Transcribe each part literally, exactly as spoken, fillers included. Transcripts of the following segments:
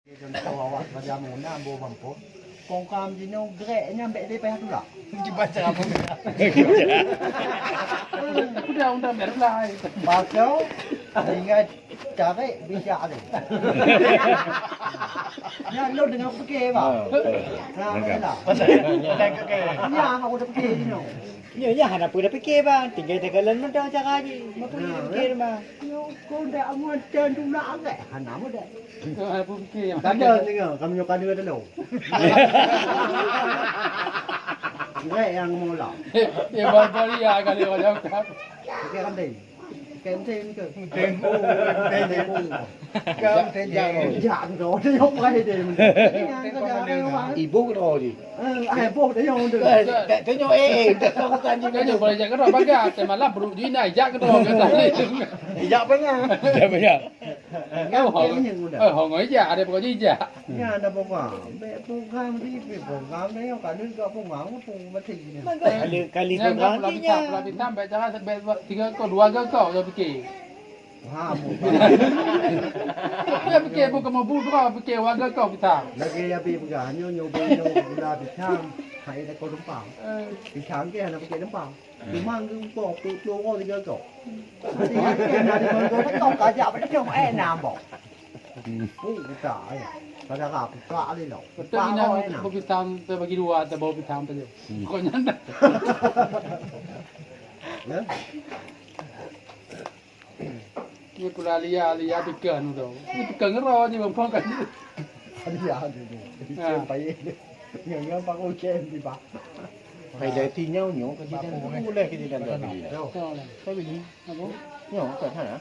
Contoh awak Raja Muna, Ambo Bampon. Pongkam jinoe grek nyan bèk lé payah tulak. Dibaca apa? Udah, udah, biar lah. Pasal tinggal cari bisa ada. Ya, lo dengan fikir, Bang. Ah, betul. Nah, Nangkap. Betul. Ya, aku udah fikir jinoe. Nyoe, nyan hana peue tapike, Bang. Tinggai takalon mantong cara jih. Meunyo peue tapike, Bang? Nyoe keuh dak amuan tan tulak agak. Hana meudah. Hana peue tapike, Bang. Kada dengar, kami nyoe kada telo. Nggak yang mula. Eh, eh, baru-baru ya kali orang. Oke, kan deh. Ibu keudroe jih. Eh, tak tanya, eh, eh, tak tahu kan dia. Tanya boleh jak keudroe bagai, teumalam brok jih na jak keudroe kata. Ijak banyak. Ijak banyak. Eh, hong, eh, hong ijak, ada pokok jih ijak. Ya, ada pokok. Bek program di, bek program ni, yang kali juga program, program mati ni. Kali, kali program pula ni, pula bintang, bek cara, bek tiga kau, dua kau, kau fikir. Faham. Dia fikir bukan mau buka, fikir warga kau kita. Lagi ya bi peugah nyoe nyoe nyoe gula pisang, hai dah kau lempang. Eh. Pisang ke hana pakai lempang. Cuma ke kau tu tu orang tiga kau. Nanti nanti kau kajak pada kau eh nampak. Oh, kita ya. Pada kau buka ni lo. Betul ni nak bagi pisang, bagi dua atau bau pisang tu. Kau nyanda. Ya. Ni pula lia, lia tikan tu. Ni tikan ngero je bang pang kan. Lia tu. Ha. Payah dia. Yang yang pang ucen di bak. Pai dah ti nyau nyau ke jidan tu boleh ke jidan tu. Betul lah. Tapi ni apa? Nyau kan ha.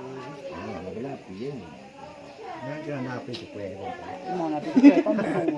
Ni ada gelap je. Yang kena api tu kueh. Mana tu kueh pang tu.